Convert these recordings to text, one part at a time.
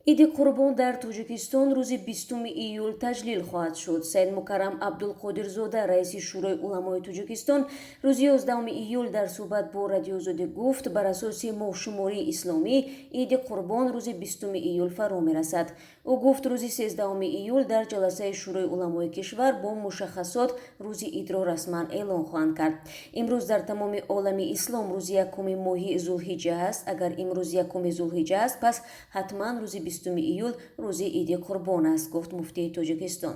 Иди Қурбон дар Тоҷикистон рӯзи 20 июл таҷлил хоҳад шуд. Саидмукаррам Абдулқодирзода, раиси Шӯрои уламои Тоҷикистон, рӯзи 11 июл дар суҳбат бо Радиоозодӣ гуфт, бар асоси моҳшумории исломӣ Иди Қурбон рӯзи 20 июл фаро мерасад. Ӯ гуфт, рӯзи 13 июл дар ҷаласаи Шӯрои уламои кишвар бо мушаххасот рӯзи идро расман эълон хоҳанд кард. Имрӯз дар тамоми олами ислом рӯзи якуми моҳи Зулҳиҷҷа аст. Агар имрӯз якуми Зулҳиҷҷа аст, пас ҳатман рӯзи 20 июл рӯзи Иди Қурбон аст, гуфт муфтии Тоҷикистон.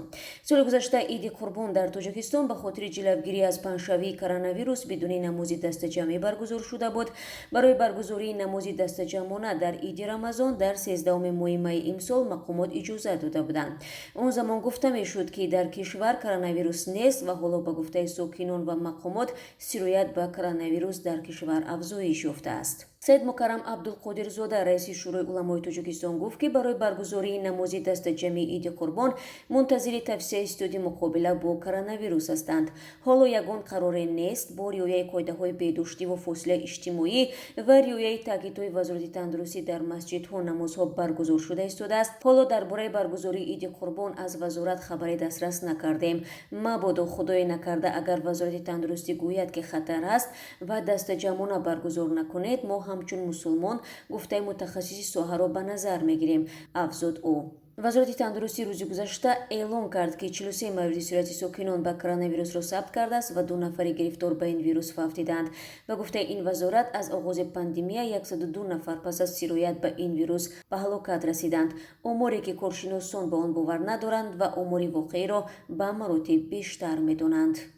Соли гузашта Иди Қурбон дар Тоҷикистон ба хотири ҷилавгирӣ аз паҳншавии коронавирус бидуни намози дастаҷамъӣ баргузор шуда буд. Барои баргузории намози дастаҷамъона дар Иди Рамазон дар 13 моҳи майи имсол мақомот иҷозат дода буданд. Он замон гуфта мешуд, ки дар кишвар коронавирус нест ва ҳоло, ба гуфтаи сокинон ва мақомот, сироят ба коронавирус дар кишвар афзоиш ёфтааст. Саидмукаррам Абдулқодирзода, раиси Шӯрои уламои Тоҷикистон, гуфт, ки барои баргузории намози дастаҷамъии Иди Қурбон мунтазири тавсияи ситоди муқобила бо коронавирус ҳастанд. Ҳоло ягон қароре нест. Бо риояи қоидаҳои беҳдоштиву фосилаи иҷтимоӣ ва риояи таъкидҳои Вазорати тандурустӣ дар масҷидҳо намозҳо баргузор шуда истодааст. Ҳоло дар бораи баргузории Иди Қурбон аз вазорат хабаре дастрас накардем. Мабодо, худое накарда, агар Вазорати тандурустӣ гӯяд, ки хатар аст ва дастаҷамъона баргузор накунед, мо ҳамчун мусулмон гуфтаи мутахассиси соҳаро ба назар мегирем, афзуд ӯ. Вазорати тандурустӣ рӯзи гузашта эълон кард, ки 43 мавриди сирояти сокинон ба коронавирусро сабт кардааст ва ду нафари гирифтор ба ин вирус фавтиданд. Ба гуфтаи ин вазорат, аз оғози пандемия 102 нафар пас аз сироят ба ин вирус ба ҳалокат расиданд, оморе ки коршиносон ба он бовар надоранд ва омори воқеиро ба маротиб бештар медонанд.